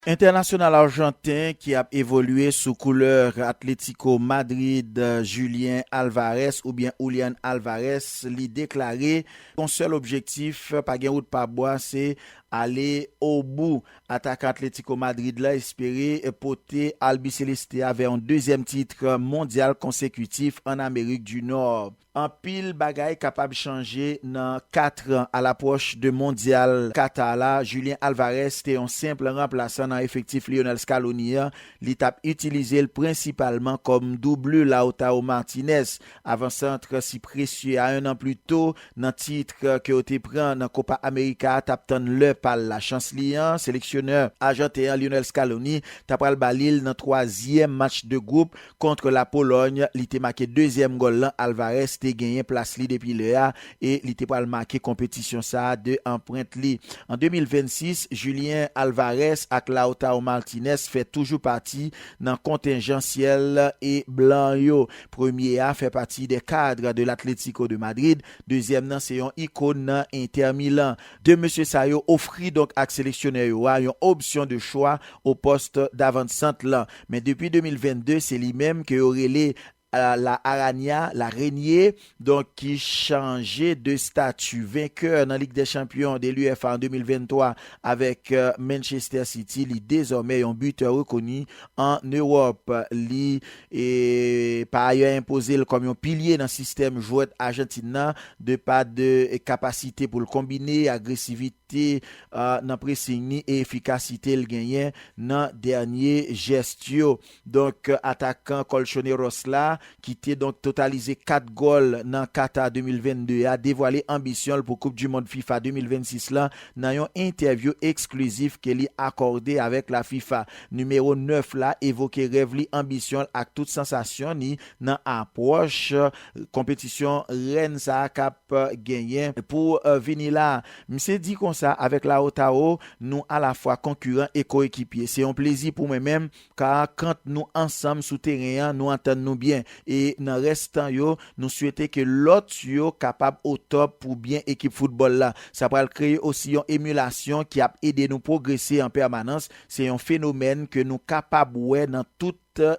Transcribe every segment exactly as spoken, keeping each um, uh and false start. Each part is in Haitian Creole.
Entènasyonal ajanten ki ap evolye sou koulè Atlético Madrid, Julian Alvarez oubyen Julian Alvarez, li deklare yon sèl objektif, pa gen wout pa bwa, se ale obou. Atakan Atlético Madrid la espere pote Albiceleste a vè yon dezyèm tit mondyal konsekitif an Amerik di Nò. Anpil bagay kapab chanje nan kat an. Alapwòch de Mondyal Qatar la, Julian Alvarez te yon senp ranplasan nan efektif Lionel Scaloni an. Li t ap itilize l prensipalman kòm double Lautaro Martinez. Avansant si presye a yon an pli to nan tit ke yo te pran nan Copa America a t ap tann lè pa l la. Chans li an, seleksyonè ajanten an Lionel Scaloni ta pral ba li l nan twazyèm match de gwoup kont la Polòny. Li te make dezyèm gòl lan. Alvarez te genyen plas li depi lè a e li te pral make konpetisyon sa a de anprent li. An de mil vennsis, Julian Alvarez ak Lautaro Martinez fè toujou pati nan kontenjan syèl e blan yo. Premye a fè pati de kad de l'Atlético de Madrid, dezyèm nan se yon ikòn nan Inter Milan. De mesye sa yo ofri donk ak seleksyonè yo a yon opsyon de chwa o pòs davannsant lan. Men depi de mil vennde, se li menm ke yo rele, euh, La Araña, La Reñe, donk ki chanje de stati. Venkè nan Lig dè Chanpyon de l'UEFA an de mil venntwa avèk, euh, Manchester City, li dezòmè yon bitè rekoni an Ewòp. Li, e, pa ayè enpoze l kòm yon pilye nan sistèm jwèt Ajantin nan, de pa de, e, kapasite pou l konbine, agresivite, a, nan pressing ni e efikasite l genyen nan dènye jès yo. Donk, atakan Colchoneros la, ki te donk totalize kat gòl nan Qatar de mil vennde a, devwale anbisyon l pou Koup di Mond fifa de mil vennsis lan nan yon entèvyou eksklizif ke li akòde avèk la fifa. Nimewo nèf la evoke rèv li, anbisyon l ak tout sansasyon ni nan apwòch konpetisyon rèn sa a k ap genyen pou, euh, vini la. Misye di konsa, avèk Lautaro, nou alafwa konkiran e koekipye. Se yon plezi pou mwen menm, ka kan nou ansanm sou teren an, nou antann nou byen. E nan rès tan yo, nou swete ke lòt yo kapab o top pou byen ekip foutbòl la. Sa pral kreye osi yon emilasyon ki ap ede nou pwogrese an pèmanans. Se yon fenomèn ke nou kapab wè nan tout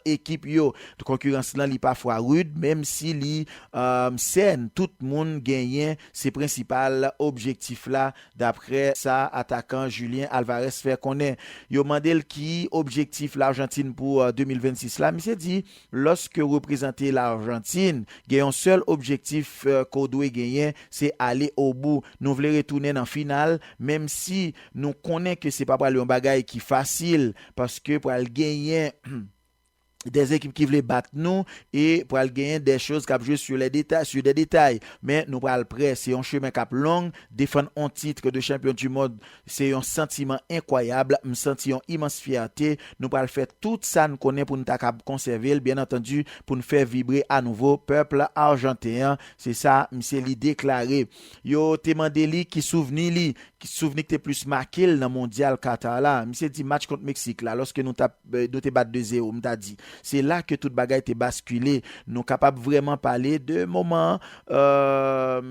ekip yo. Konkirans lan, li pafwa rid, menm si li, euh, sèn, tout moun genyen se prensipal objektif la, daprè sa atakan Julian Alvarez fè konnen. Yo mande l ki objektif Lajantin pou, euh, de mil vennsis la. Misye di, lòske w reprezante Lajantin, gen yon sèl objektif, euh, ke w dwe genyen, se ale obou. Nou vle retounen nan final, menm si nou konnen ke se pa pral yon bagay ki fasil, paske pral genyen de ekip ki vle bat nou e pral genyen de choz k ap jwe sur les détails, sur des détails. Men nou pral prè. Se yon chemen k ap long. Defann on tit de chanpyon di mond, se yon santiman enkwayab. M santi yon imans fyète. Nou pral fè tout sa n konnen pou n ta kab konsève l, byen antandi, pou n fè vibre anouvo pèp ajanten an. Se sa misye li deklare. Yo te mande li ki souvni li, ki souvni ki te plis make l nan Mondyal Qatar la. Misye di match kont Meksik la, lòske nou t ap, eh, nou te bat de zewo, m ta di. Se la ke tout bagay te baskile. Nou kapab vrèman pale de moman, euh,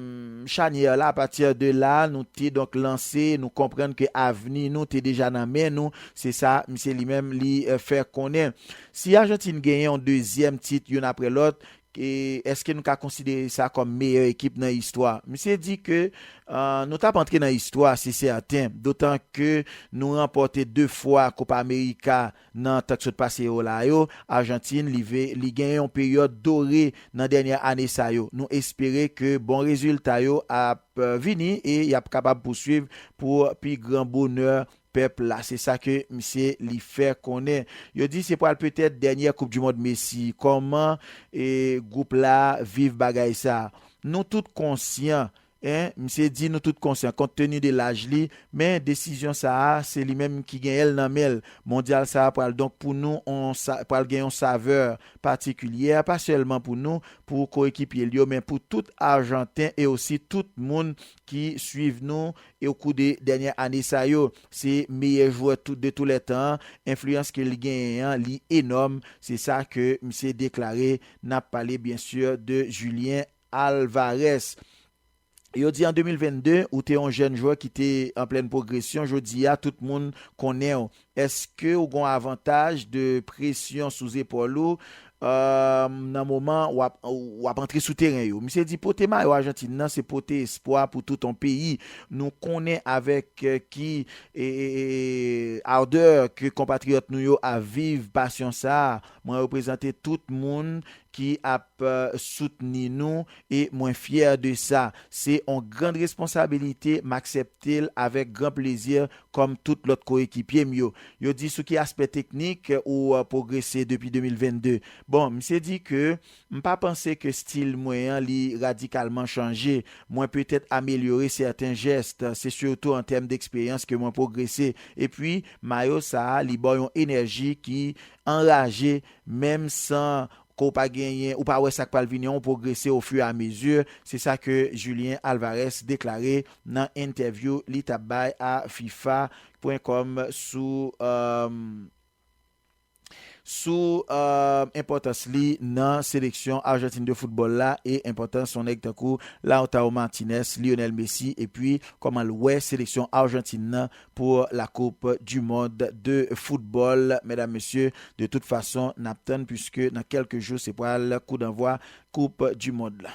chanyè la, apati de la, nou te donk lanse, nou konprann ke avni nou te deja nan men nou. Se sa, misye li menm, li, euh, fè konnen. Si Ajantin genyen yon dezyèm tit youn aprè lòt, e èske nou ka konsidere sa kòm meyè ekip nan istwa? Misye di ke, euh, nou t ap antre nan istwa, se sèten, dotan ke nou ranpòte de fwa Copa America nan tan k sot pase yo la yo. Ajantin, li ve-, li gen yon peryòd dore nan dènye ane sa yo. Nou espere ke bon rezilta yo ap, euh, vini e y ap kapab pouswiv pou pi gran bonè pèp la. Se sa ke misye li fè konnen. Yo di se pral petèt dènyè Koup di Mond Messi. Kòman, e, gwoup la viv bagay sa? Nou tout konsyan, en, misye di nou tout konsyan, kont teni de laj li, men desizyon sa a, se li menm ki genyen l nan men l. Mondyal sa a pral donk pou nou, on sa, pral gen yon savè patikilyè, pa sèlman pou nou, pou koekipye l yo, men pou tout Ajanten e osi tout moun ki swiv nou e o kou de dènye ane sa yo. Se meyè jwè tout, de tou lè tan an. Enfliyans ke li genyen an, li enòm. Se sa ke misye deklare. N ap pale, byen si, de Julian Alvarez. Yo di an de mil vennde, ou te yon jèn jwè ki te an plèn pwogresyon. Jodi a, tout moun konnen w. Èske w gen yon avantaj de presyon sou zepòl ou, euh, nan moman w ap, w ap antre sou teren yo? Misye di pote mayo Ajantin nan, se pote espwa pou tout yon peyi. Nou konnen avèk, euh, ki e, e, e, ardè ke konpatriyòt nou yo ap viv pasyon sa a. Mwen reprezante tout moun ki ap, euh, soutni nou e mwen fyè de sa. Se yon gran responsabilite, m aksepte l avèk gran plezi kòm tout lòt koekipye m yo. Yo di sou ki aspè teknik ou, euh, pwogrese depi de mil vennde? Bon, misye di ke m pa panse ke stil mwen an li radikalman chanje. Mwen petèt amelyore sèten jès. Se sitou an tèm deksperyans ke mwen pwogrese. Epi, mayo sa a, li ba w yon enèji ki anraje, menm san ke w pa genyen, ou pa wè sa k pral vini an, ou pwogrese au fur et à mesure. Se sa ke Julien Alvarez deklare nan entèvyou li t ap bay a fifa pwen kòm sou, euh, sou, euh, enpòtans li nan seleksyon Ajantin de foutbòl la e enpòtans yon nèg tankou Lautaro Martinez, Lionel Messi, epi kòman l wè seleksyon Ajantin nan pour la Coupe du Monde de football. Medam, mesye, de tout fason, n ap tann, puiske nan kèlke jou, se pral kou danvwa Koup di Mond la.